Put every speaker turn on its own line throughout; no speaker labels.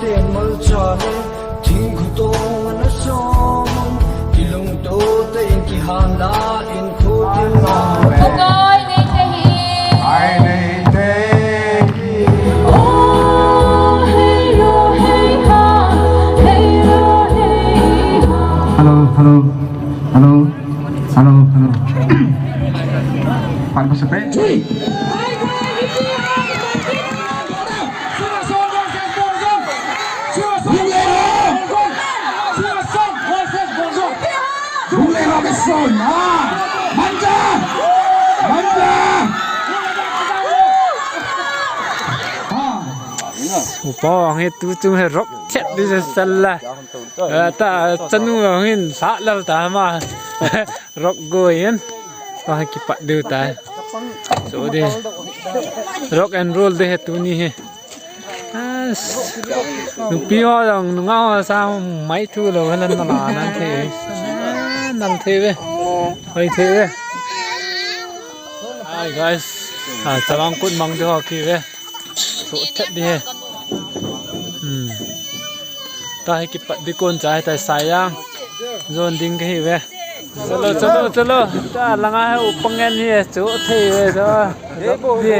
Hello, hello, hello, hello, hello. Pan pasapin.
Manja! Manja!
Bỏ hết tu chung hết rốc chết đi sân là ta chân ngồi xã lâu ta mà rốc gồi yên và kịp bạn đưa ta số đi rock and roll đây tu ni he nụ piо rằng nụ ngao sao mấy thứ rồi nên là năng thế năng thế vậy hơi thế vậy. Hi guys, à chào anh mong cho họ kia vậy số chết đi he. Ta hay kịp đi con trái tại sayang zone ding cái về chalo chalo chalo ta langa hai upangen hi chỗ thế về đó đi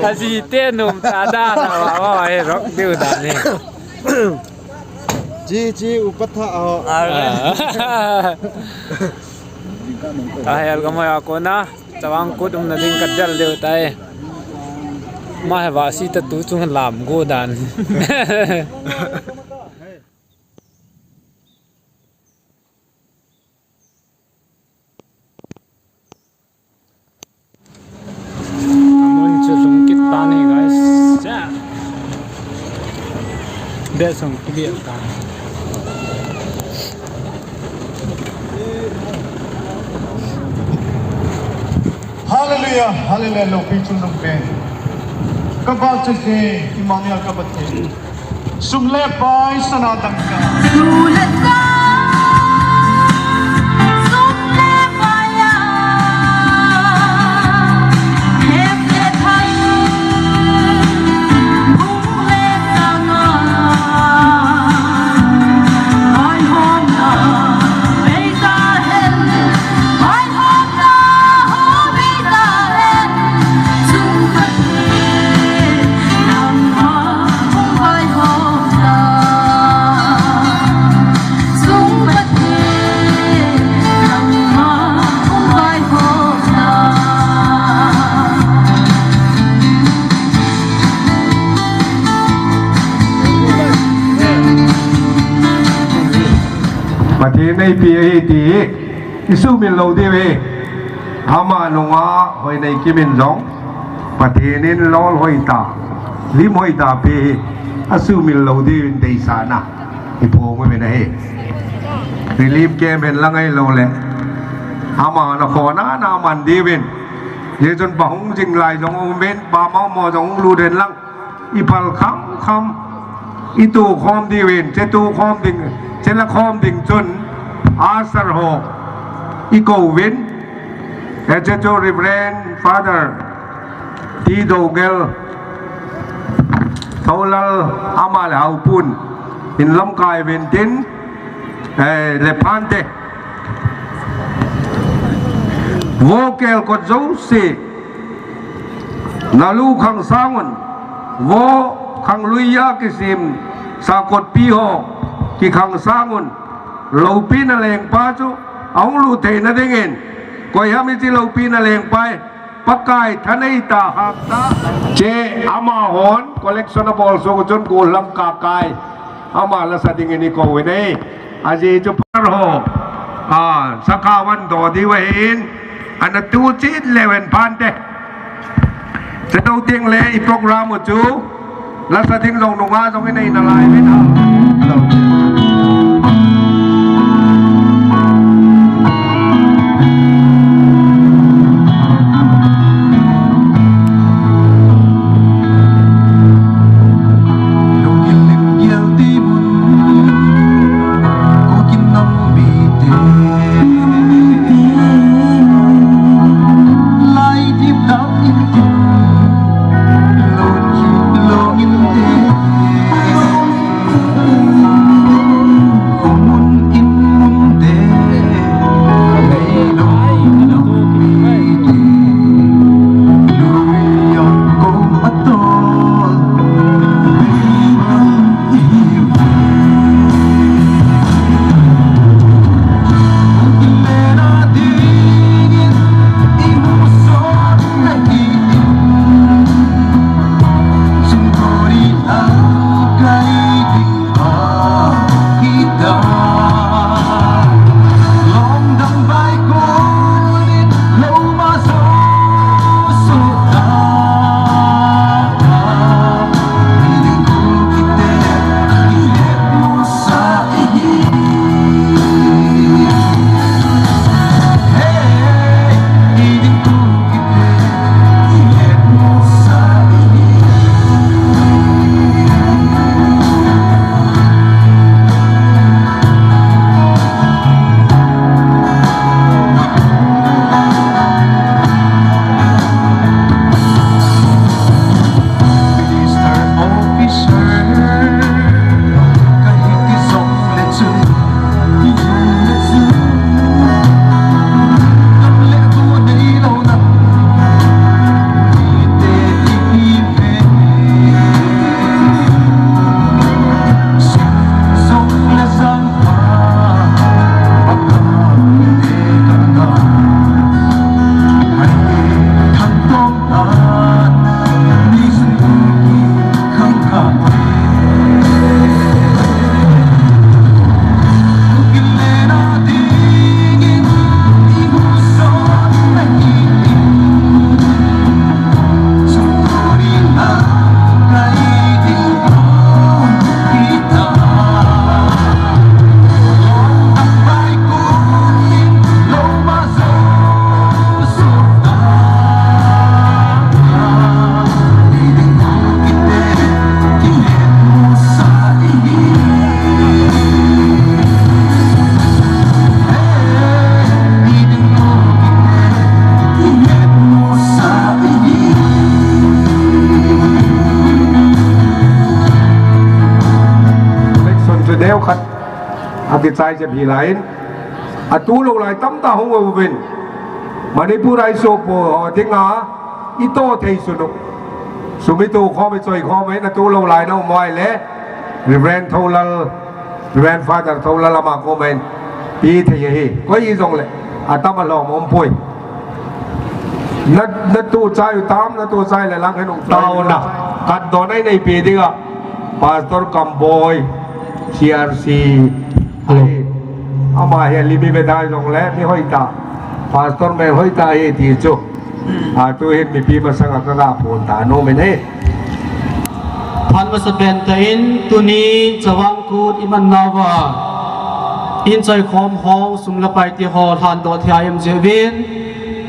à gì tên nôm ta đa nào mà ai rock điêu đàn này
ji ji upatha
ta hay algamaya kona tawang kut na ding kadal deu tai ma va si ta tu chung lam go dan amon chu lung kit ta ni guys cha de song ki bi ta
Hallelujah, hallelujah, lo pi chung nung pe kabal che Emmanuel kabathe sumle pai sanatan ka
sulat ka sumle paya hep le thai bung le tanga ai hom na beta hel ai hom na ho beta hel chung pathe
ในปีตีอิสุมินโลดีเวฮามานุงะหอยในกิมินจงปฏินินลอลหอยตาลิมหอยตาปีอสุมินโลดีวินเดสานะอิโพงไม่เป็นเฮรีลีฟเกมเป็นละไงโลเลฮามานะขอน้านามันดีวินเยจนปะหงจิงไหลจงองเบนปาเมาหมอจงลูเดนลังอิพัลคำคำอิตูคอมดีวินเจตูคอมดิ่งเจละคอมดิ่งจนอาสรโหอีโกวินเอเจโจริเวรนฟาเดอร์ตีโดเกลเทาลลอามาลเอาปุ่นอินลำกายเวนตินเอเลพันเตโวเกลกดโจสีนาลูขังสาวนโวขังลุยยากิซิมสากดปีหกที่ขังสาวนโลปีนาเลงปาจูเอาลูเทน่าเด้งเงินก็ยังไม่ที่โลปีนาเลงไปปะกายทนายตาหักตาเจอามาหอนคอลเลกชันบอลสูงจนกูลำกากายอามาละสดิ่งนี่ก็เวนี่อาจีจุพรโหสักวันต่อดีเวนอันนั้นตัวจีนเลเวนพันเตจะต้องเตียงเลยโปรแกรมจูละสดิ่งลงลงมาตรงนี้ในนาลายไม่ได้
Longing
aki chai che phi lain atu lo lai tam ta hong win Manipur ai so po dinga ito thei sunu sumi tu kho me choi kho me na tu lo lai no moi le Reverend Tholal Reverend Father Tholal ama ko men pi thei hi ko yi jong le atam lo mom pui na na tu chai tam na tu chai le lang henung tau na kat do nai nei pi dinga Pastor Kamboy CRC ama he limi me dai jong le mi hoi ta Pastor me hoi ta he ti chu a tu hin mi pi ma sanga ka ga phon ta no me ne
phan ma sa pen ta in tuni chawang kut iman nawa in choi khom hong sum la pai ti ho han do thiam je win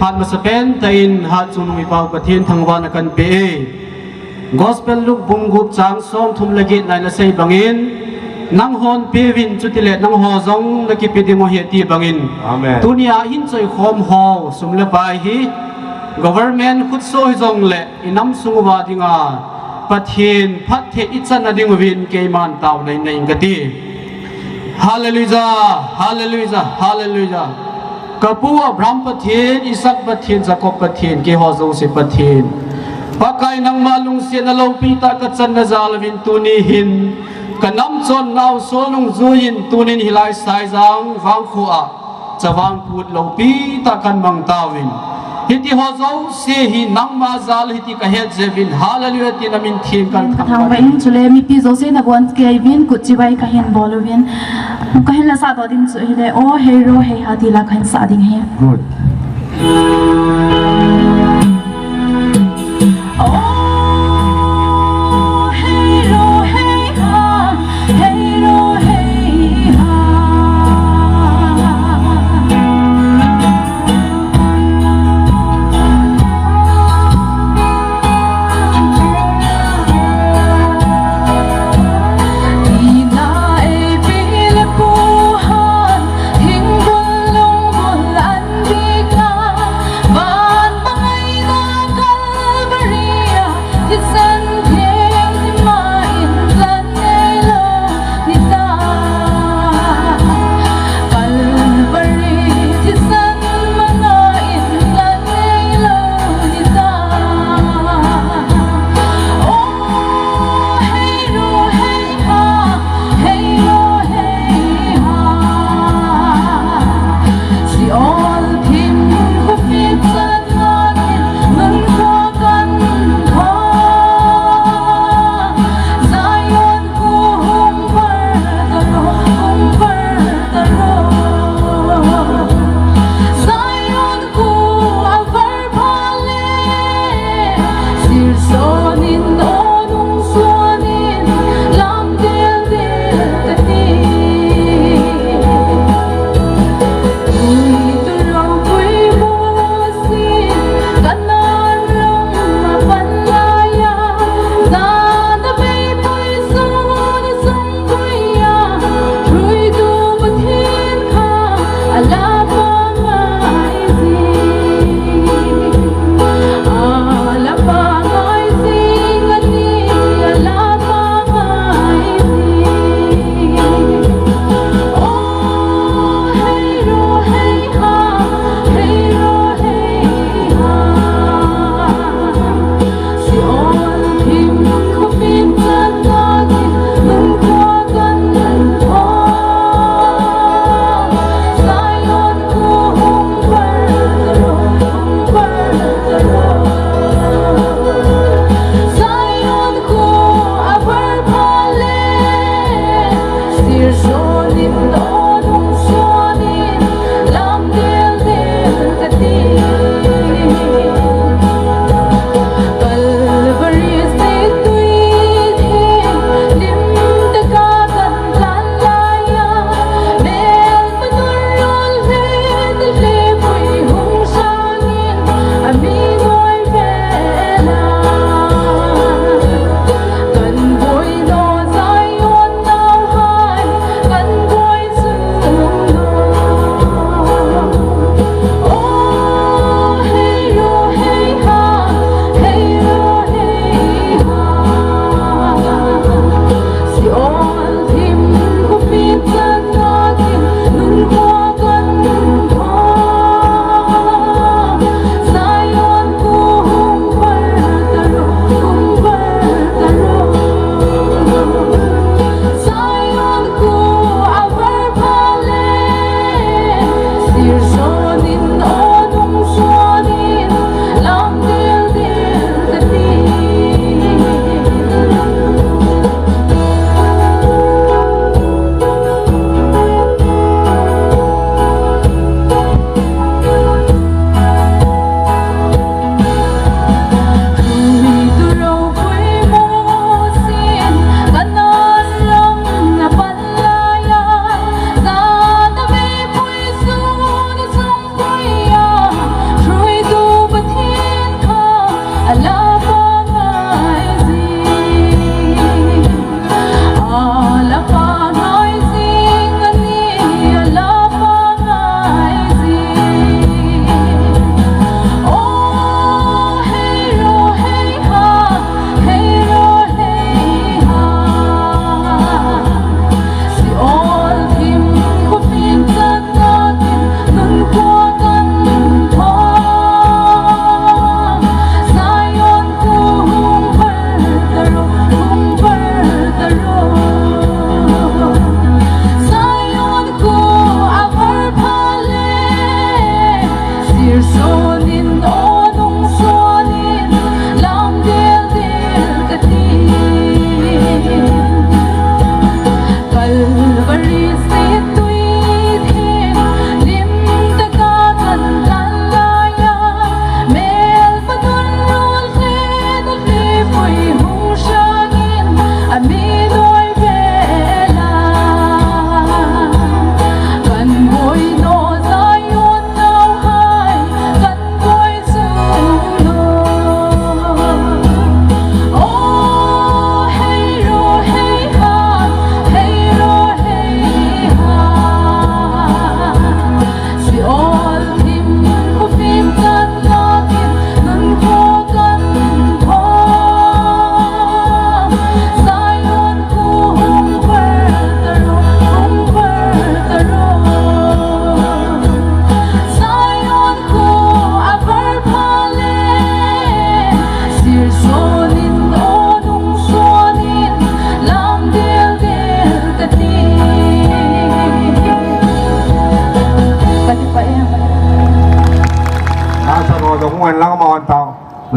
phan ma sa pen ta in ha chunung i pau pathin thangwan kan pe gospel luk bung gup chang som thum lagi nai la sei bangin nang hon pe win chutile nang ho zong la ki pe ding he ti bangin
amen
tunia hin choi khom ho sum la pai hi government khut so hi zong le inam sungwa dinga pathin phat the ichan ading win ke man taw nei nei gati hallelujah hallelujah hallelujah kapu Abraham pathin Isaac pathin Jacob pathin ke ho zong se pathin pakai nang malung se na lo pi ta ka chan na zalwin tuni hin kanam chon naw solung zuin tunin hilai sai jang wang khu a chawang put lo pi ta kan mang tawin hiti ho zo se hi nang ma zal hiti ka het zevin hallelujah ti namin thim kan
thang ba in chule mi pi zo se na bon ke vin kut chi bai ka hen bolu vin ka hen la sa do ding chu hi le o hero he ha ti la khan sa ding he
good.
Oh hero hey ha hero hey ha Ina e pil puhan hing bul lung bul an bi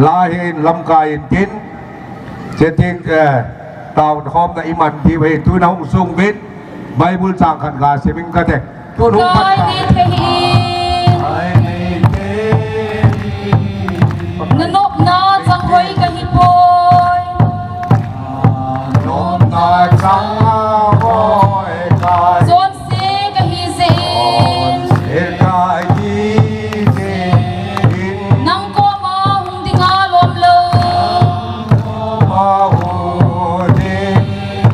ลาเห็นลำกายกินเจติงตาวหอมในอิมันที่ไปตุนห้องทรงวิทย์ใบบุญจางขันกาเสมิงกระเทกตุนหุ่งปัด
นนบนาจังไว้กันฮิปอย
นบนาจังไว้กัน
จนเสกฮิเซน
เอกาฮิเซน
นังโกมาหุงดิงาลมเล
มาหุงดิ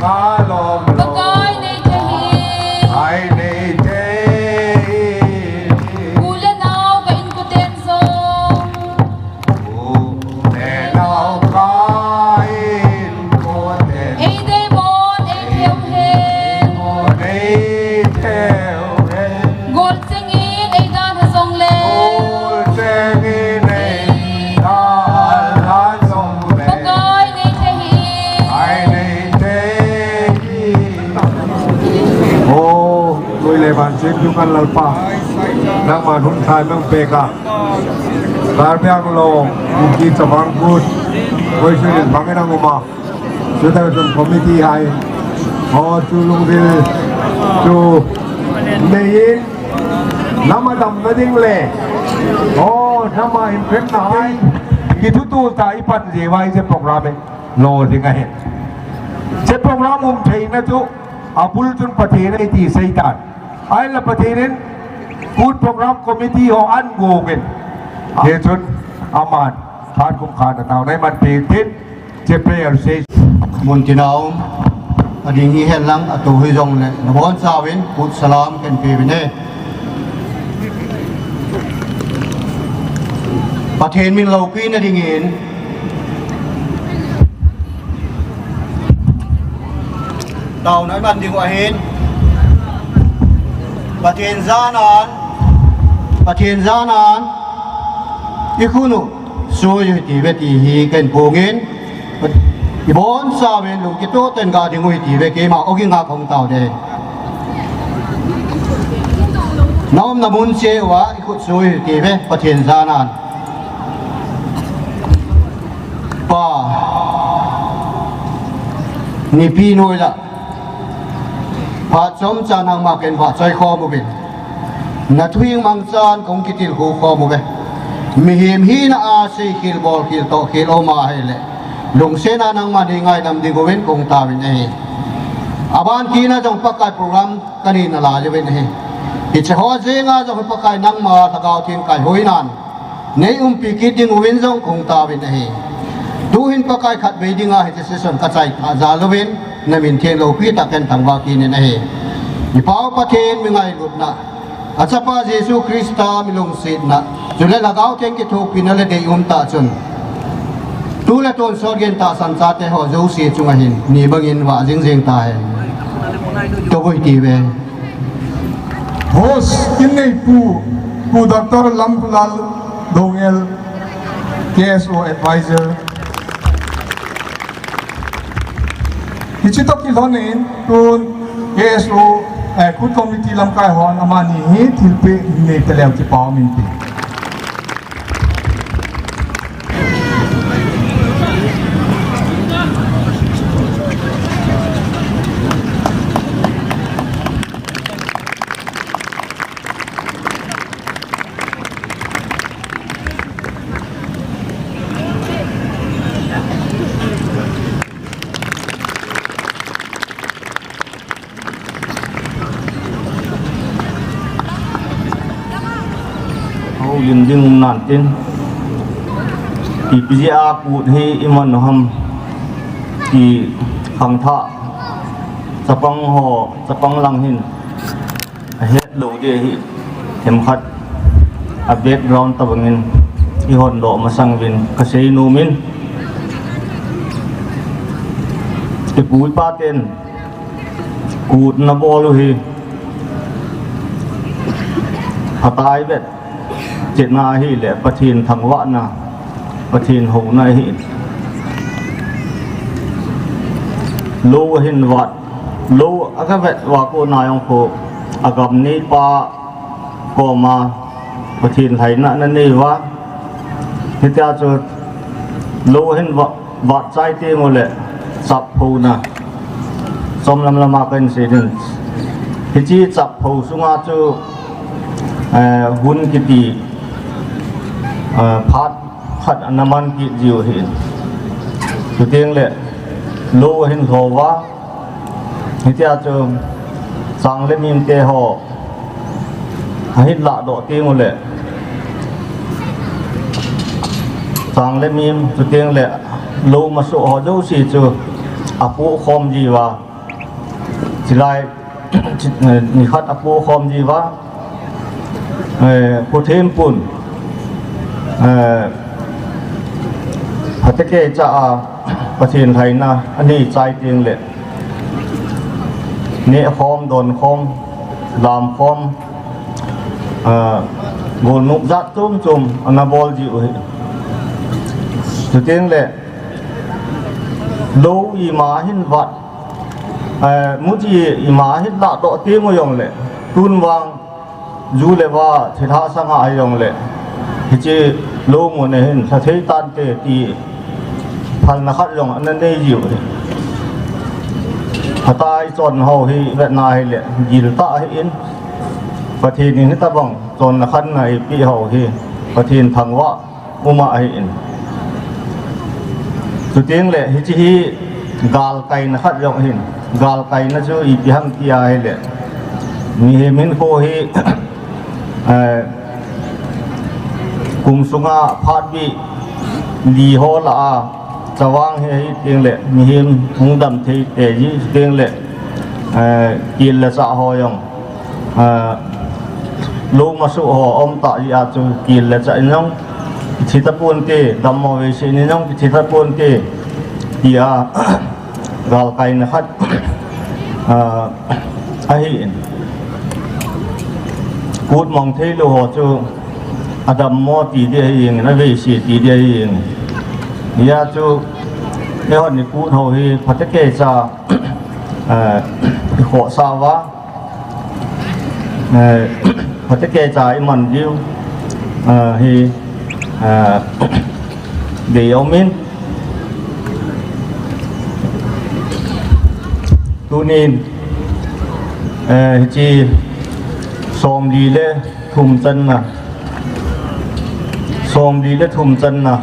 งาลมเล
ปกายในเทหิ
ไอในเทหิ
กูเลนาวกับอินกุเตนโซ
กูเลนาวกับอินกุเตน
เอเดมอนเอเทวเฮน
เอเทวเฮน
กอลเซงินเอดานฮะซงเล
กอลเซงินเอดานฮะซงเล
ปกายในเทหิ
ไอในเทหิโอ้ลุยเลยบานเชฟยุกันลปะนักมาทุนทายเมืองเปกะการเบียงโลบุกีสวังกุดไว้ช่วยบังให้นังอุมาสุดท้ายจนคอมมิตี้ให้พอจูลุงดิลจูเนยินน้ำมาดำนั่นเองเลยโอ้น้ำมาอินเพนไหนกิทุตูตาอิปันเจไว้เจปกราเมโลสิไงเจปกรามุมเทนะจุอาบุลจุนปะเทนไอตีไซตานไอละปะเทนกูดโปรแกรมคอมมิตี้ของอันโกเกนเฮจุนอามานทานคุ้มค่าต่างๆในมันปีทิศเจเปอร์เซ
มุนตินาวอดีนี้เห็นลังอตุหิจงเลยนบอนซาวินพุทธสลามกันปีวินเนประเทศมินโลกีนอดีเงินเต่าน้อยมันดีกว่าเห็นประเทศซานานประเทศซานานอีกคนหนึ่งช่วยตีเวทีฮีกันโกเงินอีบอนซาเวนลุงกิโตเต็นกาดิงุยตีเวเกมาโอกิงาของเต่าเดน้อมนมุนเชวะอีกคนช่วยตีเวประเทศซานานป้านี่พี่น้อยละผาจอมจานังมาเกินผาใจคอมุบินนัทวิ่งมังจานคงกิติลหูคอมุเบมีหิมฮีนาอาซีคิลบอลคิลโตคิลโอมาให้เลยลุงเสนานังมาดีไงดำดีกเว้นคงตาวินเออาบานกีน่าจงประกาศโปรแกรมกันนี่นาลาจะเป็นเออิจฉาเจงาจงประกาศนังมาตะกาวเทียนไก่หอยนานในอุมปีกิดิงเว้นจงคงตาวินเอดูหินประกาศขัดเวดิงาเหตุเสนกระจายอาจารย์เว้นในมินเทียนโลกีตะเกนทังวากีนี่เอมีเป้าประเทศมีไงหลุดนะอาจารย์เยซูคริสต์มีลงศีลนะจุลละกาวเทียนกิทุกินอะไรเดียมตาจนตูละตนสอดเกนตาสันซาเตหอจูสีจุงหินนี่บังอินว่าจิงจิงตายตัวบุยตีเว
โฮสอินเนปูปูดรลัมลาลดงเอล KSO advisor ฮิชิตกิลนินตูน KSO คุณคอมมิตี้ลำกายฮอนอามานีฮิทิลเปเนเตเลวที่ปามินตี
ยินดึงนั่นตินที่พิจิอากูดให้อิมันหอมที่ขังท่าสปังห่อสปังลังหินเฮ็ดดูดีเข็มขัดอัปเดตร้อนตะบังเงินที่หอนดอกมาสั่งวินกระเซนูมินที่ปูป้าเต็นกูดนบอลุฮีหตายเบ็ดเจนาฮีแหละประเทศทางวะนะประเทศหงในฮีโลหินวัดโลอากาเวทวาโกนายองโคอากำนี้ปาก็มาประเทศไทยนั่นนี่วะที่จะ โลเห็นวัดใจเตียงเลยจับผูนะจอมลำละมากันสิหนึ่งที่จีจับผูสุงาจูหุ่นกิติพัดขัดอนามันกิจิวเห็นสุดเตียงเลยโลเห็นโหวะที่เจ้าจูสังเลมิมเตหอให้ละดอกเตียงเลยสังเลมิมสุดเตียงเลยโลมาสุหอจูสีจูอปูคอมจีวะสิไลนี่คัดอปูคอมจีวะผู้เทมปุ่นพัตเกจะประเทศไทยนะอันนี้ใจเตียงเลยเนี่ยคอมโดนคอมลามคอมโกนุกจัดจุ่มจุ่มอันนั้นบอลจิ๋วสุดเตียงเลยโลอีมาหินวัดมุจีอีมาหินละโตเตียงยองเลยตุนวังยูเลว่าเทธาสังหายองเลยที่จีโลมุนเห็นสถิตันเตตีพันนักยองอันนั้นได้อยู่เลยพตายจนเฮาฮีเวียดนามเลยยิลตาให้อินประเทศนี้ตะบังจนขันในปีเฮาฮีประเทศทางวะอุมาให้อินสุดเตียงเลยที่จีกาลไกนักยองหินกาลไกนั่นคืออีพิหังตีไอเลยมีเฮมินโคฮีกุมสุงาพาดบีลีโฮลาจะวางให้เตียงเละมีหิมหงดำที่เตยเตียงเละกินละสะหอยงลูกมาสุหออมตะยาจูกินละจะน้องทิตาปูนเตดำมอเวชินน้องทิตาปูนเตตีอากาลไกนะครับไอ้กูดมองเทลูหอจูอดัมมอตีเดียเองนะเวชีตีเดียเองยาจูเอฮอนนี่กูเฮาฮีพัตเกจาขอสาวะพัตเกจาอิมันดิวฮีเดียวมินตูนินจีซอมดีเลทุ่มจันนะซอมดีเลทุ่มจันนะ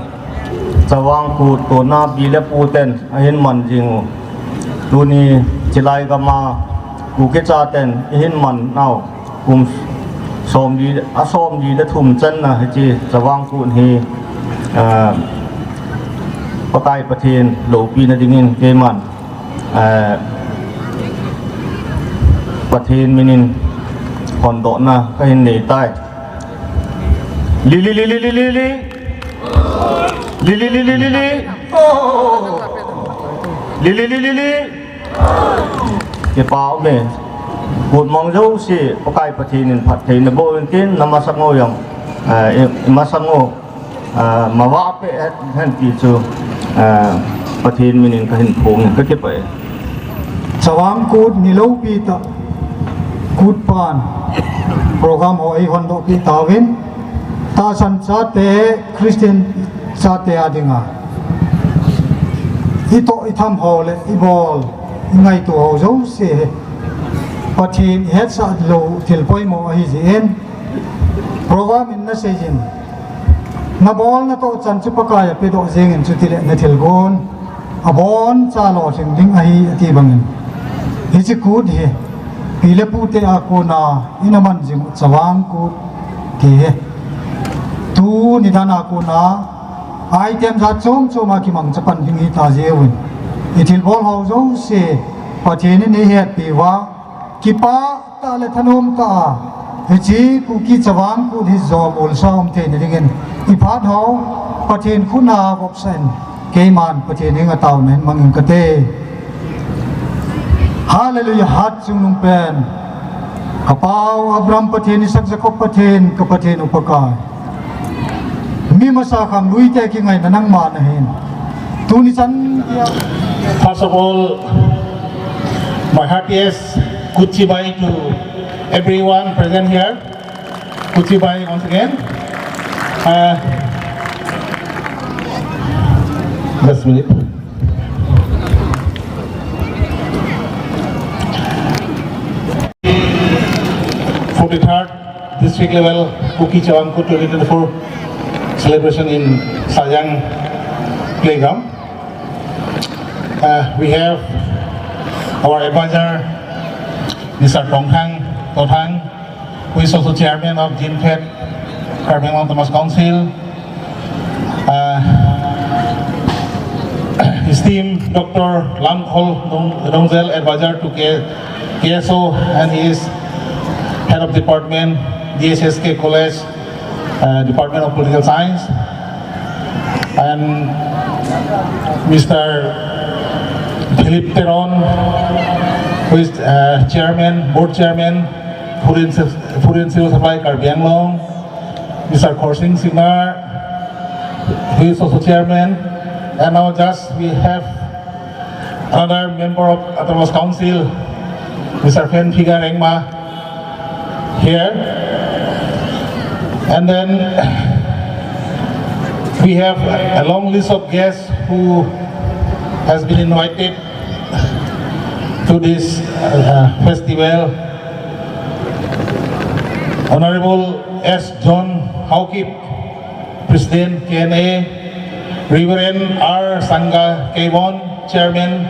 จะวางกูตัวหน้าบีและปูเต็นเห็นมันจริงดูนี่จิไลก็มากูเกจาเต็นเห็นมันเอากุมสอมดีอาสอมดีและทุ่มจันนะจีจะวางกูนี่ปะไกประเทศโลปีนาดิงินเกมันประเทศมินินคอนโดนะก็เห็นในใต้ลิลิลิลิลิลิลิลิลิลิลิลิโอ้ลิลิลิลิลิเก็บเปล่าเมย์กูมองดูสิปกายปฏินินผัดเทนโบนตินนำมาสังโงยังมาสังโงมาว่าเปเห็นตีจูปฏินมินินก็เห็นพงก็เก็บไป
สว่างกูดนิโลปีตะกูดปานโปรแกรมหอยฮอนโดปีตาวินตาสันชาเตคริสเตียนชาเตอาดิงาอิโตอิทำฮอลอิบอลไงตัวฮอโจเซปฏิเฮดสัตโลทิลปอยโมฮิเซนโปรแกรมอินนัสเซจินนับบอลนัตโตจันจุปกายเปโดเซงินจุติเลนทิลกอนอบอนซาโลสิงดิงไอตีบังอินฮิจิกูดเฮปีเลปูเตอาโกนาอินามันจิงสว่างกูดเกตูนิดานาโกนาไอเทมจัดจงโจมากิมังจะปันยิงอิตาเจวินอิทิลบอลเฮาโจเซปะเทนนี่เฮปีวะกิปาตาเลทนุมตาฮิจิกุกิจวังกุฮิจอมอุลซอมเทนิดิงินอิพาดเฮาปะเทนคุณาบเซนเกมันปะเทนิงตาวเนมังอิงกเตฮาเลลูยาฮัดจุงนุงเป็นกระเป๋าอับรามปะเทนิสักจักปะเทนกปะเทนอุปการมีมาสาคำลุยแต่กี่ไงนั่งมาเห็นตูนิสัน
First of all, my heartiest Kuchibai to everyone present here. Kuchibai once again. Just a minute. 43rd district level Kuki Chavang Kut 2024 celebration in Sayang playground. We have our advisor, Mr. Tongthang Tothang, who is also chairman of GINFED Karbi Anglong Autonomous Council. Esteemed Dr. Lamkhol Dongzel, advisor to KSO, and he is head of department, DSSK College, Department of Political Science, and Mr. Philip Teron, who is chairman, board chairman, Food and Civil Supply, Karbi Anglong, Mr. Khorsing Singar, who is also chairman, and now just we have another member of Autonomous Council, Mr. Fen Figa Rengma, here. And then we have a long list of guests who has been invited to this festival. Honorable S. John Haokip, President KNA, Reverend R. Sanga Kevon, Chairman,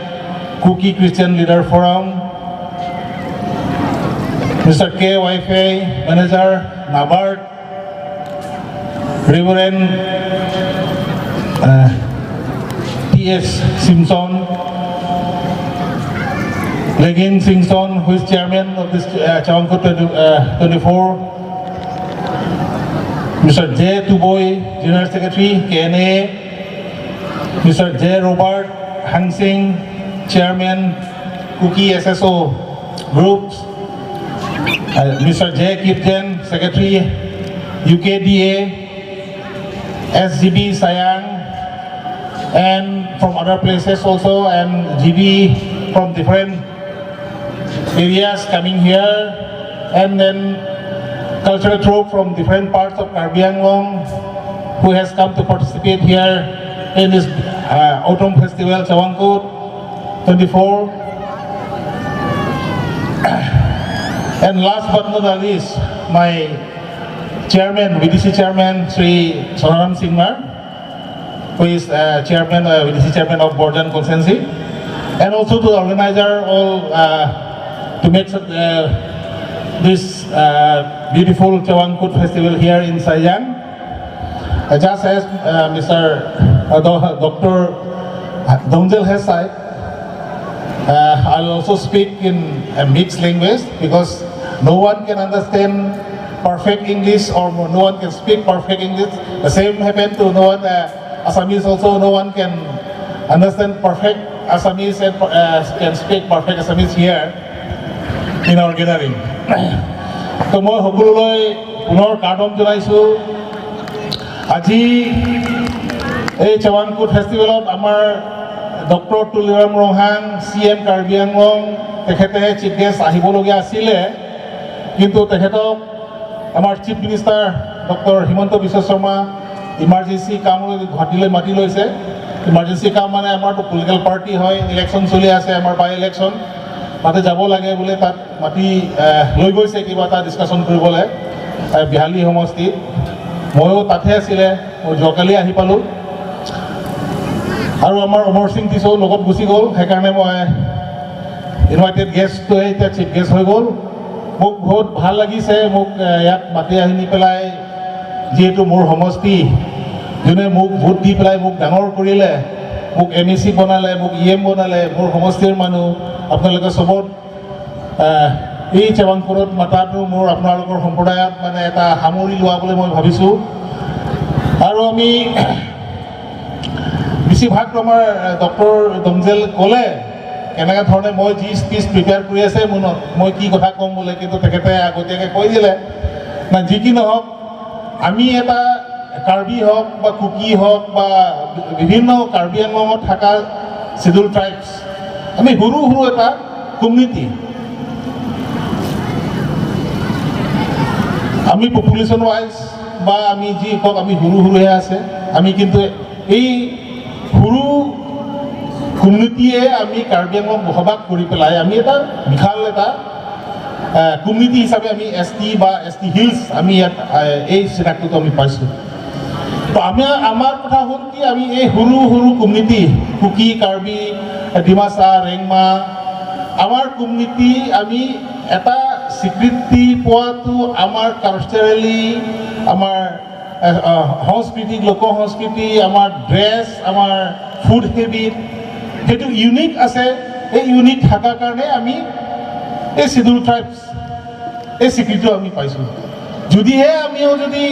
Kuki Christian Leader Forum, Mr. K. Waife, Manager, NABARD, Reverend T.S. Simpson, Legin Simpson, who is chairman of this Chavang Kut 24, Mr. J. Tuboy, General Secretary, KNA, Mr. J. Robert Hangsing, Chairman, Kuki SSO Groups, Mr. J. Kipjen, Secretary, UKDA, SGB Sayang, and from other places also, and GB from different areas coming here, and then cultural troupe from different parts of Karbi Anglong who has come to participate here in this Autumn Festival Chavang Kut 24. And last but not the least, my chairman, VDC chairman, Sri Sonaram Singmar, who is chairman, VDC chairman of Borjan Constituency, and also to the organizer all to make this beautiful Chavang Kut festival here in Sayang. Just as Mr. Dr. Dongjel has said, I'll also speak in a mixed language because no one can understand perfect English or no one can speak perfect English. The same happened to no one, Assamese also, no one can understand perfect Assamese and can speak perfect Assamese here in our gathering. তো মই সকলোলৈ পুনৰ কাৰ্ডম জনাইছোঁ। আজি এই চাৱাংকুট ফেষ্টিভেলত আমাৰ doctor Tuliram Ronghang, C M Karbi Anglong, তেখেতে চিফ গেষ্ট আহিবলগীয়া আছিলে, কিন্তু তেখেতক আমাৰ chief minister doctor Himanta Biswa Sarma emergency কামলৈ গুৱাহাটীলৈ মাতি লৈছে। ইমাৰ্জেঞ্চি কাম মানে আমাৰতো পলিটিকেল পাৰ্টি হয়, ইলেকশ্যন চলি আছে, আমাৰ বাই ইলেকশ্যন, তাতে যাব লাগে বোলে, তাত মাতি লৈ গৈছে কিবা এটা ডিছকাশ্যন কৰিবলৈ বিহালী সমষ্টিত। ময়ো তাতহে আছিলে, মই যোৱাকালি আহি পালোঁ আৰু আমাৰ অমৰ সিং টিছৌ লগত গুচি গ'ল। সেইকাৰণে মই ইনভাইটেড গেষ্টটোৱে এতিয়া চিফ গেষ্ট হৈ গ'ল। মোক বহুত ভাল লাগিছে মোক ইয়াত মাতি আনি পেলাই, যিহেতু মোৰ সমষ্টি, যোনে মোক ভোট দি পেলাই মোক ডাঙৰ কৰিলে, মোক এম ই চি বনালে, মোক ই এম বনালে, মোৰ সমষ্টিৰ মানুহ আপোনালোকে চবত এই চেৱাংপুৰত মাতাটো মোৰ আপোনালোকৰ সম্প্ৰদায়ত মানে এটা সামৰি লোৱা বুলি মই ভাবিছোঁ। আৰু আমি বেছিভাগ আমাৰ ডক্টৰ দমজেল ক'লে কেনেকুৱা ধৰণে মই যি স্পীচ প্ৰিপেয়াৰ কৰি আছে মোৰ মই কি কথা ক'ম বোলে, কিন্তু তেখেতে আগতীয়াকৈ কৈ দিলে। না, যি কি নহওক, আমি এটা কাৰ্বি হওক বা কুকি হওক বা বিভিন্ন কাৰ্বি আংলঙত থকা চিডুল ট্ৰাইবছ, আমি সৰু সৰু এটা কমিউনিটি। আমি পপুলেশ্যন ৱাইজ বা আমি যি কওক, আমি সৰু সৰুহে আছে আমি। কিন্তু এই সৰু কমিউনিটিয়ে আমি কাৰ্বি আংলং বসবাস কৰি পেলাই আমি এটা বিশাল এটা কমিউনিটি হিচাপে আমি এছ টি বা এছ টি হিলছ আমি ইয়াত এই চিনাক্তটো আমি পাইছোঁ। তো আমি আমাৰ কথা হ'ল কি, আমি এই সৰু সৰু কমিউনিটি কুকি, কাৰ্বি, ডিমাচা, ৰেংমা, আমাৰ কমিউনিটি আমি এটা স্বীকৃতি পোৱাটো আমাৰ কালচাৰেলি, আমাৰ সংস্কৃতি, লোক সংস্কৃতি, আমাৰ ড্ৰেছ, আমাৰ ফুড হেবিট, সেইটো ইউনিক আছে। এই ইউনিক থকাৰ কাৰণে আমি এই চিডুল ট্ৰাইবছ এই স্বীকৃতিও আমি পাইছোঁ। যদিহে আমিও যদি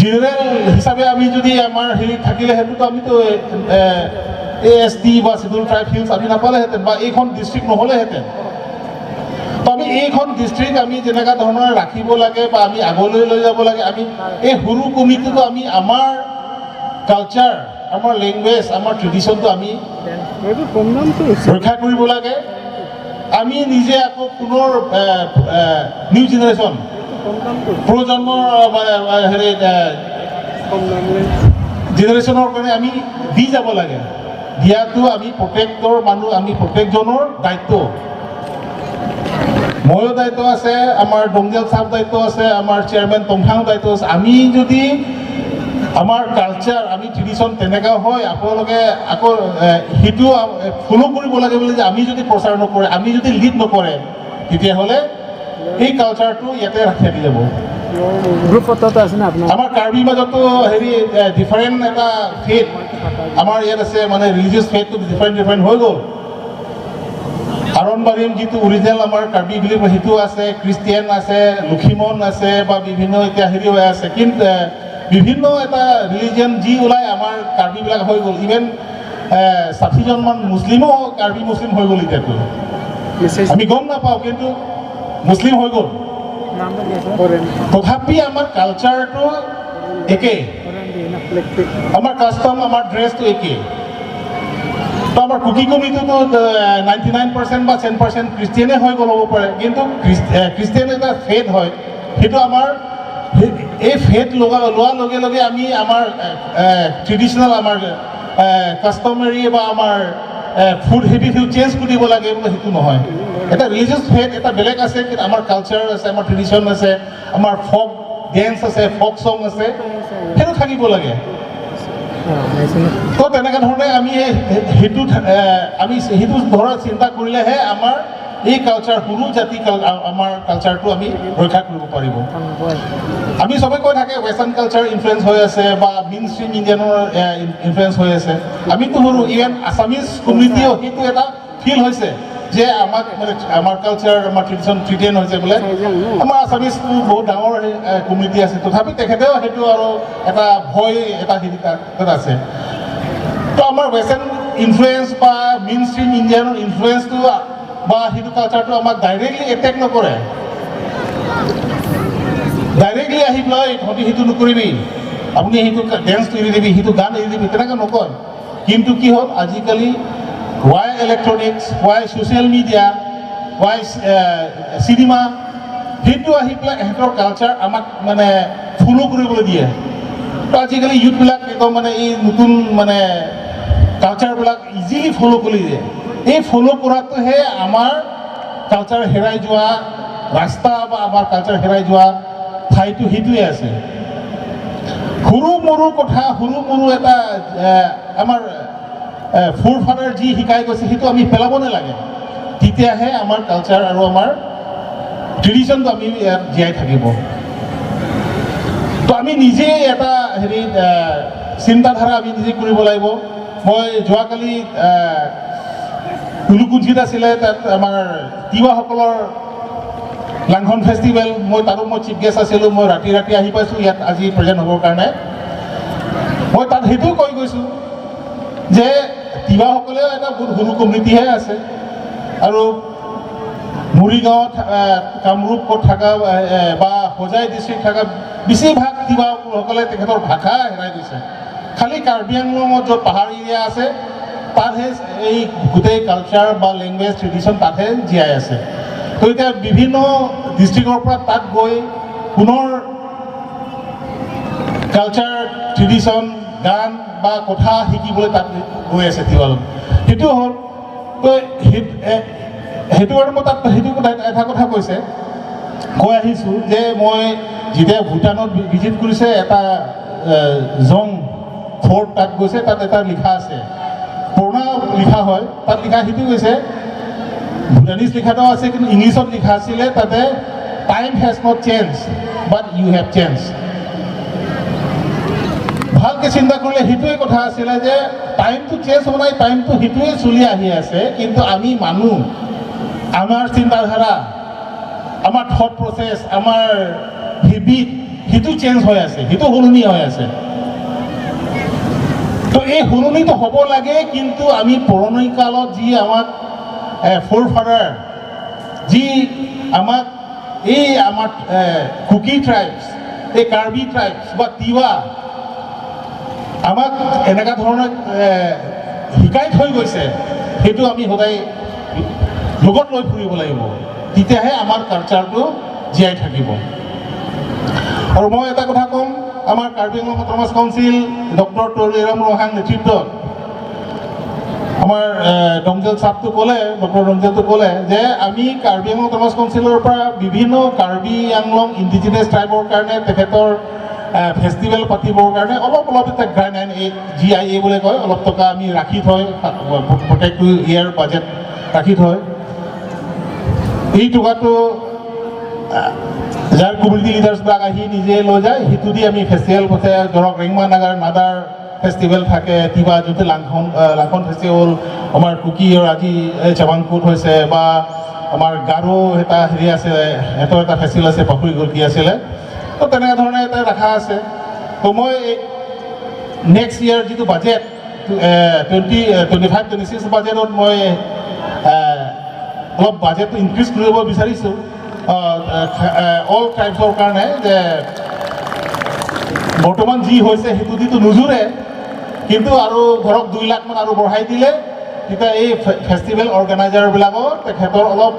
জেনেৰেল হিচাপে আমি যদি আমাৰ হেৰি থাকিলে, সেইটোতো আমিতো এ এছ টি বা চিডুল ট্ৰাইব হিলছ আমি নাপালেহেঁতেন বা এইখন ডিষ্ট্ৰিক্ট নহ'লেহেঁতেন। তো আমি এইখন ডিষ্ট্ৰিক্ট আমি যেনেকুৱা ধৰণৰ ৰাখিব লাগে বা আমি আগলৈ লৈ যাব লাগে, আমি এই সৰু কমিউনিটিটো আমি আমাৰ কালচাৰ, আমাৰ লেংগুৱেজ, আমাৰ ট্ৰেডিশ্যনটো আমি ৰক্ষা কৰিব লাগে। আমি নিজে আকৌ পুনৰ নিউ জেনেৰেশ্যন, প্ৰজন্মৰ হেৰি জেনেৰেশ্যনৰ কাৰণে আমি দি যাব লাগে। দিয়াটো আমি প্ৰত্যেকৰ মানুহ, আমি প্ৰত্যেকজনৰ দায়িত্ব। ময়ো দায়িত্ব আছে, আমাৰ ডংগেল চাব দায়িত্ব আছে, আমাৰ চেয়াৰমেন টংখাং দায়িত্ব আছে। আমি যদি আমাৰ কালচাৰ, আমি ট্ৰেডিশ্যন তেনেকুৱা হয়, আপোনালোকে আকৌ সেইটো ফ'ল' কৰিব লাগে বুলি যে আমি যদি প্ৰচাৰ নকৰে, আমি যদি লিড নকৰে, তেতিয়াহ'লে এই কালচাৰটো ইয়াতে থাকি যাব।
গ্ৰুপ ফটোটো আছে না আপোনাৰ?
আমাৰ কাৰ্বি মাজতো হেৰি ডিফাৰেণ্ট এটা ফেথ আমাৰ ইয়াত আছে, মানে ৰিলিজিয়াছ ফেথটো ডিফাৰেণ্ট ডিফাৰেণ্ট হৈ গ'ল। আৰম্বাৰিম যিটো অৰিজিনেল আমাৰ কাৰ্বি বুলি কয় সেইটো আছে, খ্ৰীষ্টিয়ান আছে, লখিমন আছে বা বিভিন্ন এতিয়া হেৰি হৈ আছে। কিন্তু বিভিন্ন এটা ৰিলিজিয়ন যি ওলাই আমাৰ কাৰ্বিবিলাক হৈ গ'ল। ইভেন 60জনমান মুছলিমো কাৰ্বি মুছলিম হৈ গ'ল। এতিয়াতো আমি গম নাপাওঁ, কিন্তু মুছলিম হৈ গ'ল। তথাপি আমাৰ কালচাৰটো একেই, আমাৰ কাষ্টম, আমাৰ ড্ৰেছটো একেই। তো আমাৰ কুকি কমিউনিটিটো 99% বা 10% খ্ৰীষ্টিয়ানে হৈ গ'ল হ'ব পাৰে, কিন্তু খ্ৰীষ্টিয়ান এটা ফেথ হয়। সেইটো আমাৰ এই ফেথ লোৱাৰ লগে লগে আমি আমাৰ ট্ৰেডিশ্যনেল, আমাৰ কাষ্টমাৰী বা আমাৰ ফুড হেবিট সেইটো চেঞ্জ কৰি দিব লাগে বুলি সেইটো নহয়। এটা ৰিলিজিয়াছ ফেথ এটা বেলেগ আছে, কিন্তু আমাৰ কালচাৰ আছে, আমাৰ ট্ৰেডিশ্যন আছে, আমাৰ ফক ডেন্স আছে, ফক চং আছে, সেইটো থাকিব লাগে। তো তেনেকুৱা ধৰণে আমি সেইটো আমি সেইটো ধৰা চিন্তা কৰিলেহে আমাৰ এই কালচাৰ, সৰু জাতি আমাৰ কালচাৰটো আমি ৰক্ষা কৰিব পাৰিব। আমি চবে কৈ থাকে ৱেষ্টাৰ্ণ কালচাৰ ইনফ্লুৱেঞ্চ হৈ আছে বা মেইন ষ্ট্ৰীম ইণ্ডিয়ানৰ ইনফ্লুৱেঞ্চ হৈ আছে। আমিতো সৰু, ইভেন আছামিজ কমিউনিটিও সেইটো এটা ফিল হৈছে যে আমাক মানে আমাৰ কালচাৰ, আমাৰ ট্ৰেডিশ্যন থ্ৰিটেন হৈছে বোলে। আমাৰ আছামিজ বহুত ডাঙৰ কমিউনিটি আছে, তথাপি তেখেতেও সেইটো আৰু এটা ভয় এটা হেৰি তাত আছে। তো আমাৰ ৱেষ্টাৰ্ণ ইনফ্লুৱেঞ্চ বা মেইন ষ্ট্ৰীম ইণ্ডিয়ানৰ ইনফ্লুৱেঞ্চটো বা সেইটো কালচাৰটো আমাক ডাইৰেক্টলি এটেক নকৰে। ডাইৰেক্টলি আহি পেলাই তহঁতি সেইটো নকৰিবি, আপুনি সেইটো ডেন্সটো এৰি দিবি, সেইটো গান এৰি দিবি, তেনেকৈ নকয়। কিন্তু কি হ'ল, আজিকালি why electronics, why social media, why cinema, সেইটো আহি পেলাই ইহঁতৰ কালচাৰ আমাক মানে ফ'ল' কৰিবলৈ দিয়ে। তো আজিকালি ইউথবিলাক একদম মানে এই নতুন মানে কালচাৰবিলাক ইজিলি ফ'ল' কৰি দিয়ে। এই ফ'ল' কৰাটোহে আমাৰ কালচাৰ হেৰাই যোৱা ৰাস্তা বা আমাৰ কালচাৰ হেৰাই যোৱা ঠাইটো সেইটোৱে আছে। সৰু মৰু কথা, সৰু মৰু এটা আমাৰ ফ'ৰ ফাদাৰ যি শিকাই গৈছে, সেইটো আমি পেলাব নালাগে। তেতিয়াহে আমাৰ কালচাৰ আৰু আমাৰ ট্ৰেডিশ্যনটো আমি ইয়াত জীয়াই থাকিব। তো আমি নিজেই এটা হেৰি চিন্তাধাৰা আমি নিজে কৰিব লাগিব। মই যোৱাকালি উলুকুঞ্চিত আছিলে, তাত আমাৰ তিৱাসকলৰ লাংখন ফেষ্টিভেল, মই তাতো মই চিফ গেষ্ট আছিলোঁ। মই ৰাতি ৰাতি আহি পাইছোঁ ইয়াত আজি প্ৰেজেণ্ট হ'বৰ কাৰণে। মই তাত সেইটোও কৈ গৈছোঁ যে তিৱাসকলেও এটা বহুত সৰু কমিউনিটিহে আছে আৰু মৰিগাঁৱত, কামৰূপত থকা বা হোজাই ডিষ্ট্ৰিক্ট থকা বেছিভাগ তিৱাসকলে তেখেতৰ ভাষা হেৰাই গৈছে। খালি কাৰ্বি আংলঙত য'ত পাহাৰ এৰিয়া আছে, তাতহে এই গোটেই কালচাৰ বা লেংগুৱেজ, ট্ৰেডিশ্যন তাতহে জীয়াই আছে। তো এতিয়া বিভিন্ন ডিষ্ট্ৰিক্টৰ পৰা তাত গৈ পুনৰ কালচাৰ, ট্ৰেডিশ্যন গান বা কথা শিকিবলৈ তাত গৈ আছে তিৱালত। সেইটো হ'ল। তো সেইটো কাৰণে মই তাত সেইটো কথা এটা কথা কৈ আহিছোঁ যে মই যেতিয়া ভূটানত ভিজিট কৰিছে, এটা জং ফৰ্ট তাত গৈছে, তাত এটা লিখা আছে, পুৰণা লিখা হয়, তাত লিখা সেইটো কৈছে, ভূটানিজ লিখাটো আছে কিন্তু ইংলিছত লিখা আছিলে তাতে, "Time has not change, but you have change." ভালকৈ চিন্তা কৰিলে সেইটোৱে কথা আছিলে যে টাইমটো চেঞ্জ হোৱা নাই, টাইমটো সেইটোৱে চলি আহি আছে, কিন্তু আমি মানুহ, আমাৰ চিন্তাধাৰা, আমাৰ থট প্ৰচেছ, আমাৰ হেবিট, সেইটো চেঞ্জ হৈ আছে, সেইটো সলনি হৈ আছে। তো এই সলনিটো হ'ব লাগে, কিন্তু আমি পুৰণি কালত যি আমাক ফ'ৰ ফাদাৰ যি আমাক এই আমাৰ কুকি ট্ৰাইবছ, এই কাৰ্বি ট্ৰাইবছ বা তিৱা আমাক এনেকুৱা ধৰণৰ শিকাই থৈ গৈছে, সেইটো আমি সদায় লগত লৈ ফুৰিব লাগিব। তেতিয়াহে আমাৰ কালচাৰটো জীয়াই থাকিব। আৰু মই এটা কথা ক'ম, আমাৰ Karbi Anglong autonomous council doctor Tuliram Ronghang নেতৃত্বত আমাৰ ডংজেল চাবটো ক'লে, ডক্টৰ ডংজেলটো ক'লে যে আমি কাৰ্বি আংলং অট'নমাছ কাউন্সিলৰ পৰা বিভিন্ন কাৰ্বি আংলং ইণ্ডিজিনিয়াছ ট্ৰাইবৰ কাৰণে তেখেতৰ ফেষ্টিভেল পাতিবৰ কাৰণে অলপ অলপ এটা grant and aid, GIA বুলি কয়, অলপ টকা আমি ৰাখি থয়, প্ৰত্যেকটো ইয়েৰ বাজেট ৰাখি থয়। এই টকাটো যাৰ কমিউনিটি লিডাৰ্ছবিলাক আহি নিজে লৈ যায়, সেইটো দি আমি ফেষ্টিভেল পাতে। ধৰক ৰেংমা নাগাৰ নাদাৰ ফেষ্টিভেল থাকে, কিবা যোনটো লাংখন ফেষ্টিভেল, আমাৰ কুকিৰ আজি এই চাবাংকুট হৈছে বা আমাৰ গাৰো এটা হেৰি আছে, সিহঁতৰ এটা ফেষ্টিভেল আছে, পাহৰি গ'ল কি আছিলে। তো তেনেকুৱা ধৰণে এটা ৰখা আছে। তো মই নেক্সট ইয়েৰ যিটো বাজেট, 2025-26 বাজেটত মই অলপ বাজেটটো ইনক্ৰিজ কৰিব বিচাৰিছোঁ অল ট্ৰাইবছৰ কাৰণে, যে বৰ্তমান যি হৈছে সেইটো দিতো নোজোৰে, কিন্তু আৰু ধৰক 2 লাখমান আৰু বঢ়াই দিলে তেতিয়া এই ফেষ্টিভেল অৰ্গেনাইজাৰবিলাকৰ তেখেতৰ অলপ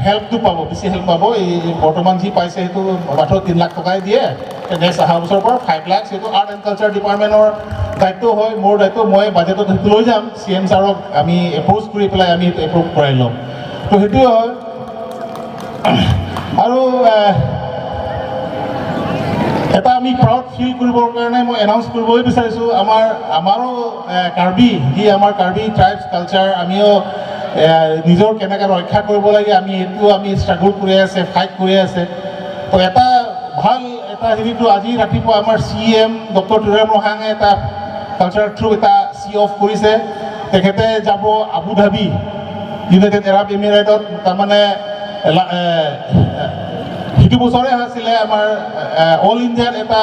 হেল্পটো পাব, বেছি হেল্প পাব। এই বৰ্তমান যি পাইছে সেইটো মাত্ৰ 3 লাখ টকাই দিয়ে। নেক্সট অহা বছৰৰ পৰা 5 লাখ, সেইটো আৰ্ট এণ্ড কালচাৰ ডিপাৰ্টমেণ্টৰ দায়িত্ব হয়, মোৰ দায়িত্ব, মই বাজেটত সেইটো লৈ যাম। চি এম ছাৰক আমি এপ্ৰ'চ কৰি পেলাই আমি সেইটো এপ্ৰুভ কৰাই ল'ম। তো সেইটোৱে হয়। আৰু এটা আমি প্ৰাউড ফিল কৰিবৰ কাৰণে মই এনাউন্স কৰিবই বিচাৰিছোঁ, আমাৰো কাৰ্বি যি আমাৰ কাৰ্বি ট্ৰাইবছ কালচাৰ, আমিও নিজৰ কেনেকৈ ৰক্ষা কৰিব লাগে, আমি সেইটো আমি ষ্ট্ৰাগল কৰি আছে, ফাইট কৰি আছে। তো এটা ভাল এটা হেৰিটো আজি ৰাতিপুৱা আমাৰ চি এম ডক্টৰ তুৰাম ৰহাঙে এটা কালচাৰ থ্ৰু এটা চি অফ কৰিছে। তেখেতে যাব আবুধাবি, ইউনাইটেড এৰাব এমিৰেটত। তাৰমানে সিটো বছৰে আছিলে আমাৰ অল ইণ্ডিয়াত এটা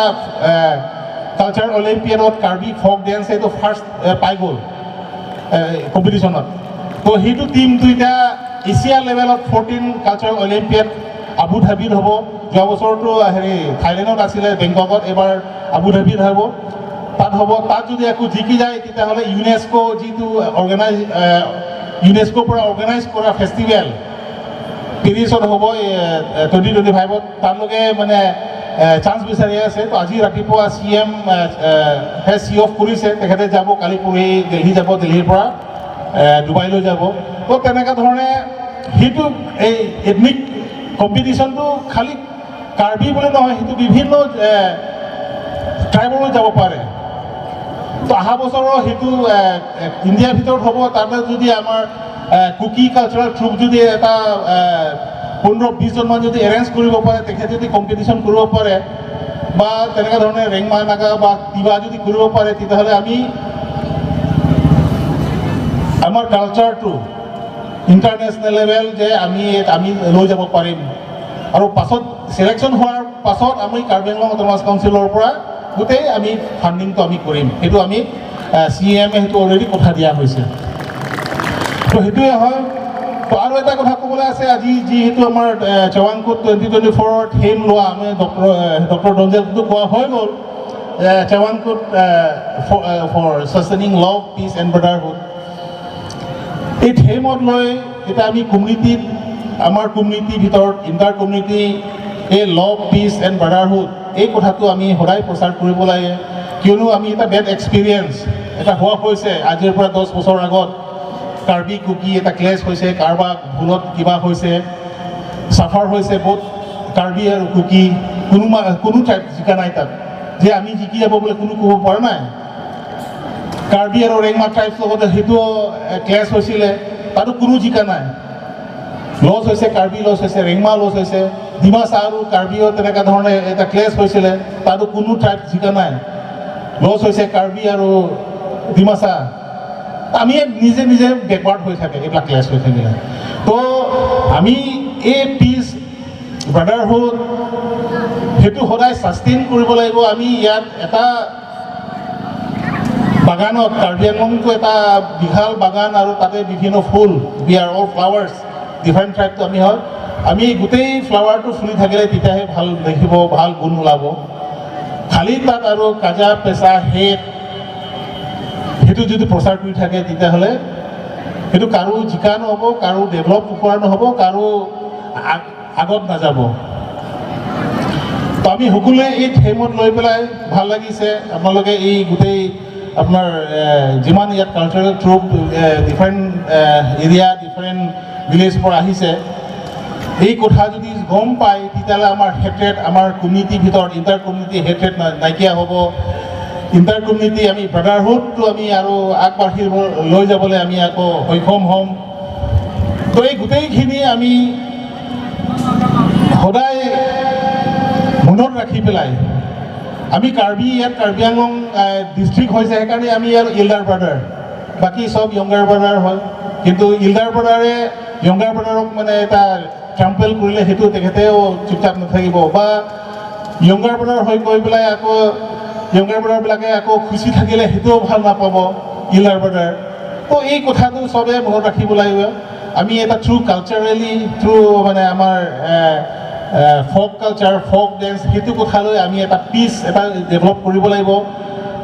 কালচাৰ অলিম্পিয়াডত কাৰ্বি ফক ডেন্স এইটো ফাৰ্ষ্ট পাই গ'ল কম্পিটিশ্যনত। তো সেইটো টীমটো এতিয়া এছিয়া লেভেলত 14 কালচাৰেল অলিম্পিয়াড আবু ধাবিত হ'ব। যোৱা বছৰটো হেৰি থাইলেণ্ডত আছিলে, বেংককত, এইবাৰ আবু ধাবিত হ'ব, তাত হ'ব। তাত যদি আকৌ জিকি যায়, তেতিয়াহ'লে ইউনেস্কো যিটো অৰ্গেনাইজ, ইউনেস্কোৰ পৰা অৰ্গেনাইজ কৰা ফেষ্টিভেল পেৰিছত হ'ব 2025ত, তালৈকে মানে চান্স বিচাৰি আছে। তো আজি ৰাতিপুৱা চি এম হে চি অফ কৰিছে। তেখেতে যাব, কালি পৰহি দিল্লী যাব, দিল্লীৰ পৰা ডুবাইলৈ যাব। তো তেনেকুৱা ধৰণে সেইটো এই এথনিক কম্পিটিশ্যনটো খালী কাৰ্বি বুলি নহয়, সেইটো বিভিন্ন ট্ৰাইবৰো যাব পাৰে। তো অহা বছৰৰ সেইটো ইণ্ডিয়াৰ ভিতৰত হ'ব। তাতে যদি আমাৰ কুকি কালচাৰেল ট্ৰুপ যদি এটা 15-20জনমান যদি এৰেঞ্জ কৰিব পাৰে, তেখেতে যদি কম্পিটিশ্যন কৰিব পাৰে বা তেনেকুৱা ধৰণে ৰেংমা নাগা বা কিবা যদি কৰিব পাৰে, তেতিয়াহ'লে আমি আমাৰ কালচাৰটো ইণ্টাৰনেশ্যনেল লেভেল যে আমি লৈ যাব পাৰিম। আৰু পাছত চিলেকশ্যন হোৱাৰ পাছত আমি কাৰ্বি আংলং অট'নমাছ কাউন্সিলৰ পৰা গোটেই আমি ফাণ্ডিংটো আমি কৰিম। সেইটো আমি চি এম এ সেইটো অলৰেডি কথা দিয়া হৈছে। তো সেইটোৱে হয়। তো আৰু এটা কথা ক'বলৈ আছে, আজি যিহেতু আমাৰ চেৱাংকুট 2024ৰ থিম লোৱা আমি ডক্টৰ ডঞ্জেলটো কোৱা হৈ গ'ল, চেৱাংকুট for sustaining love, peace and brotherhood। এই থিমত লৈ এতিয়া আমি কমিউনিটিত, আমাৰ কমিউনিটিৰ ভিতৰত ইণ্টাৰ কমিউনিটি এই লভ, পিচ এণ্ড ব্ৰাদাৰহুড, এই কথাটো আমি সদায় প্ৰচাৰ কৰিব লাগে। কিয়নো আমি এটা বেড এক্সপিৰিয়েঞ্চ এটা হোৱা হৈছে। আজিৰ পৰা 10 বছৰ আগত কাৰ্বি কুকি এটা ক্লেছ হৈছে, কাৰোবাৰ ভুলত কিবা হৈছে, চাফাৰ হৈছে বহুত কাৰ্বি আৰু কুকি। কোনো কোনো ট্ৰাইব জিকা নাই তাত। যে আমি জিকি যাব বুলি কোনো ক'ব পৰা নাই। কাৰ্বি আৰু ৰেংমা ট্ৰাইবছ লগতে সেইটো ক্লেছ হৈছিলে, তাতো কোনো জিকা নাই, লছ হৈছে। কাৰ্বি লছ হৈছে, ৰেংমা লছ হৈছে। ডিমাচা আৰু কাৰ্বিও তেনেকুৱা ধৰণে এটা ক্লেছ হৈছিলে, তাতো কোনো ট্ৰাইব জিকা নাই, লছ হৈছে কাৰ্বি আৰু ডিমাচা। আমি নিজে নিজে বেকৱাৰ্ড হৈ থাকে এইবিলাক ক্লেছ হৈ থাকিলে। তো আমি এই পিচ, ব্ৰাদাৰহুড সেইটো সদায় ছাষ্টেইন কৰিব লাগিব। আমি ইয়াত এটা বাগানত, কাৰ্বি আংলংটো এটা বিশাল বাগান আৰু তাতে বিভিন্ন ফুল, we are all flowers, different ট্ৰাইবটো আমি হয়। আমি গোটেই ফ্লাৱাৰটো ফুলি থাকিলে তেতিয়াহে ভাল দেখিব, ভাল গুণ ওলাব। খালী তাত আৰু কাজা পেচা হেট সেইটো যদি প্ৰচাৰ কৰি থাকে, তেতিয়াহ'লে সেইটো কাৰো জিকা নহ'ব, কাৰো ডেভেলপ কৰা নহ'ব, কাৰো আগত নাযাব। তো আমি সকলোৱে এই থিমত লৈ পেলাই ভাল লাগিছে। আপোনালোকে এই গোটেই আপোনাৰ যিমান ইয়াত cultural troupe, different area, different ভিলেজৰ পৰা আহিছে, এই কথা যদি গম পায়, তেতিয়াহ'লে আমাৰ হেট্ৰেড, আমাৰ কমিউনিটিৰ ভিতৰত ইণ্টাৰ কমিউনিটি হেট্ৰেড নাইকিয়া হ'ব। ইণ্টাৰ কমিউনিটি আমি ব্ৰাদাৰহুডটো আমি আৰু আগবাঢ়ি লৈ যাবলৈ আমি আকৌ সক্ষম হ'ম। তো এই গোটেইখিনি আমি সদায় মনত ৰাখি পেলাই আমি কাৰ্বি ইয়াত কাৰ্বি আংলং ডিষ্ট্ৰিক্ট হৈছে, সেইকাৰণে আমি ইয়াৰ ইল্ডাৰ ব্ৰাদাৰ, বাকী চব য়ংগাৰ ব্ৰাদাৰ হয়। কিন্তু ইল্ডাৰ ব্ৰাদাৰে য়ংগাৰ ব্ৰাদাৰক মানে এটা ট্ৰাম্পেল কৰিলে সেইটো তেখেতেও চুপচাপ নাথাকিব, বা য়ংগাৰ ব্ৰাদাৰ হৈ গৈ পেলাই আকৌ য়ংগাৰ ব্ৰাদাৰবিলাকে আকৌ খুচি থাকিলে সেইটোও ভাল নাপাব ইল্ডাৰ ব্ৰাদাৰ। তো এই কথাটো চবে মনত ৰাখিব লাগিব। আমি এটা থ্ৰু কালচাৰেলি, থ্ৰু মানে আমাৰ ফক কালচাৰ, ফক ডেন্স, সেইটো কথালৈ আমি এটা পিচ এটা ডেভেলপ কৰিব লাগিব।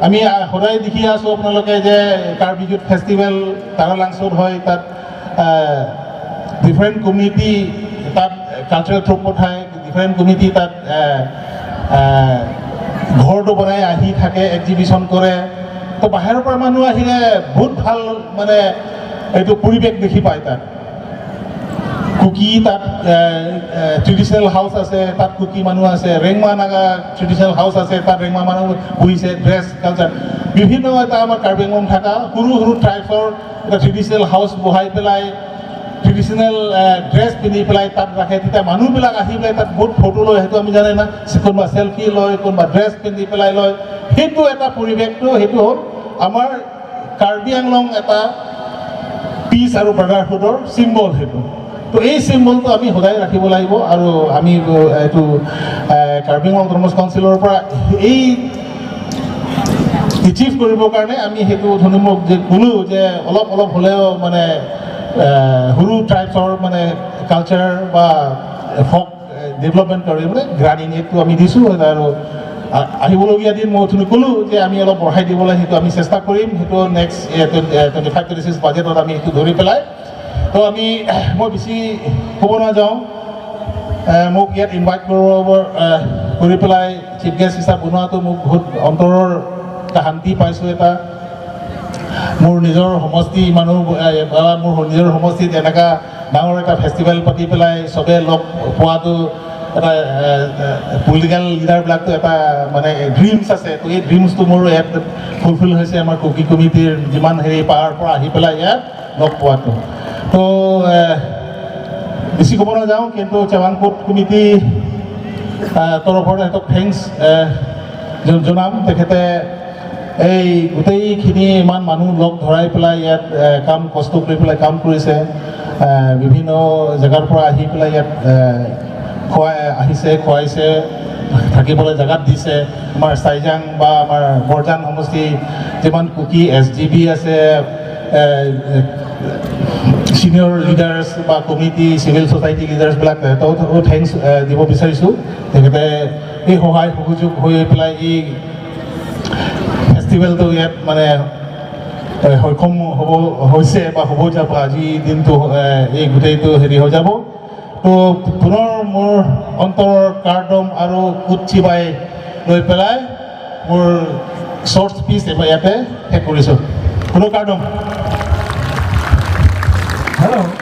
আমি সদায় দেখি আছোঁ আপোনালোকে যে কাৰ্বি ইউথ ফেষ্টিভেল তাৰালাংচুত হয়, তাত ডিফাৰেণ্ট কমিউনিটি তাত কালচাৰেল ট্ৰুপ পঠায়, ডিফাৰেণ্ট কমিউনিটি তাত ঘৰটো বনাই আহি থাকে, এক্সিবিশ্যন কৰে। তো বাহিৰৰ পৰা মানুহ আহিলে বহুত ভাল মানে এইটো পৰিৱেশ দেখি পায়। তাত কুকি তাত ট্ৰেডিশ্যনেল হাউচ আছে, তাত কুকি মানুহ আছে। ৰেংমা নাগা ট্ৰেডিশ্যনেল হাউচ আছে, তাত ৰেংমা মানুহ বহিছে। ড্ৰেছ কালচাৰ বিভিন্ন এটা আমাৰ কাৰ্বি আংলং থকা সৰু সৰু ট্ৰাইবছৰ এটা ট্ৰেডিশ্যনেল হাউচ বহাই পেলাই, ট্ৰেডিশ্যনেল ড্ৰেছ পিন্ধি পেলাই তাত ৰাখে। তেতিয়া মানুহবিলাক আহি পেলাই তাত বহুত ফটো লয়, সেইটো আমি জানে না, কোনোবা চেলফি লয়, কোনোবা ড্ৰেছ পিন্ধি পেলাই লয়। সেইটো এটা পৰিৱেশটো, সেইটো হ'ল আমাৰ কাৰ্বি আংলং এটা পিচ আৰু ব্ৰাদাৰহুডৰ চিম্বল সেইটো। তো এই চিম্বলটো আমি সদায় ৰাখিব লাগিব। আৰু আমি এইটো কাৰ্বি আংলং অট'নমাছ কাউন্সিলৰ পৰা এই এচিভ কৰিবৰ কাৰণে আমি সেইটো ধনুমুখ যে ক'লোঁ যে অলপ অলপ হ'লেও মানে সৰু ট্ৰাইবছৰ মানে কালচাৰ বা ফক ডেভেলপমেণ্ট কৰি মানে গ্ৰাণ্ট এইটো আমি দিছোঁ। আৰু আহিবলগীয়া দিন মই অথনি ক'লোঁ যে আমি অলপ বঢ়াই দিবলৈ সেইটো আমি চেষ্টা কৰিম। সেইটো নেক্সট 25-26 বাজেটত আমি সেইটো ধৰি পেলাই। তো আমি মই বেছি ক'ব নাযাওঁ। মোক ইয়াত ইনভাইট কৰিব কৰি পেলাই চিফ গেষ্ট হিচাপে বনোৱাটো মোক বহুত অন্তৰৰ এটা শান্তি পাইছোঁ। এটা মোৰ নিজৰ সমষ্টি মানুহ বা মোৰ নিজৰ সমষ্টিত এনেকুৱা ডাঙৰ এটা ফেষ্টিভেল পাতি পেলাই চবে লগ পোৱাটো এটা পলিটিকেল লিডাৰবিলাকতো এটা মানে ড্ৰিমছ আছে। তো এই ড্ৰিমছটো মোৰ ইয়াত ফুলফিল হৈছে, আমাৰ কুকি কমিটিৰ যিমান হেৰি পাহাৰৰ পৰা আহি পেলাই ইয়াত লগ পোৱাটো। তো বেছি ক'ব নাযাওঁ, কিন্তু চেৱাংকুট কমিটি তৰফৰ তেখেতক thanks জনাম। তেখেতে এই গোটেইখিনি ইমান মানুহ লগ ধৰাই পেলাই ইয়াত কাম কষ্ট কৰি পেলাই কাম কৰিছে। বিভিন্ন জেগাৰ পৰা আহি পেলাই ইয়াত খুৱাই আহিছে, খুৱাইছে, থাকিবলৈ জেগাত দিছে। আমাৰ চাইজাং বা আমাৰ বৰজান সমষ্টি যিমান কুকি এছ জি বি আছে, ছিনিয়ৰ লিডাৰ্ছ বা কমিটি, চিভিল ছ'চাইটি লিডাৰ্ছবিলাক, তেখেতকো thanks দিব বিচাৰিছোঁ। তেখেতে এই সহায় সহযোগ হৈ পেলাই এই ফেষ্টিভেলটো ইয়াত মানে সক্ষম হ'ব হৈছে বা হ'ব যাব, আজি দিনটো এই গোটেইটো হেৰি হৈ যাব। তো পুনৰ মোৰ অন্তৰৰ কাৰ্দম আৰু কুটচিবাই লৈ পেলাই মোৰ শ্বৰ্ট স্পীচ ইয়াতে শেষ কৰিছোঁ। কোনো কাৰণ
হেল্ল'।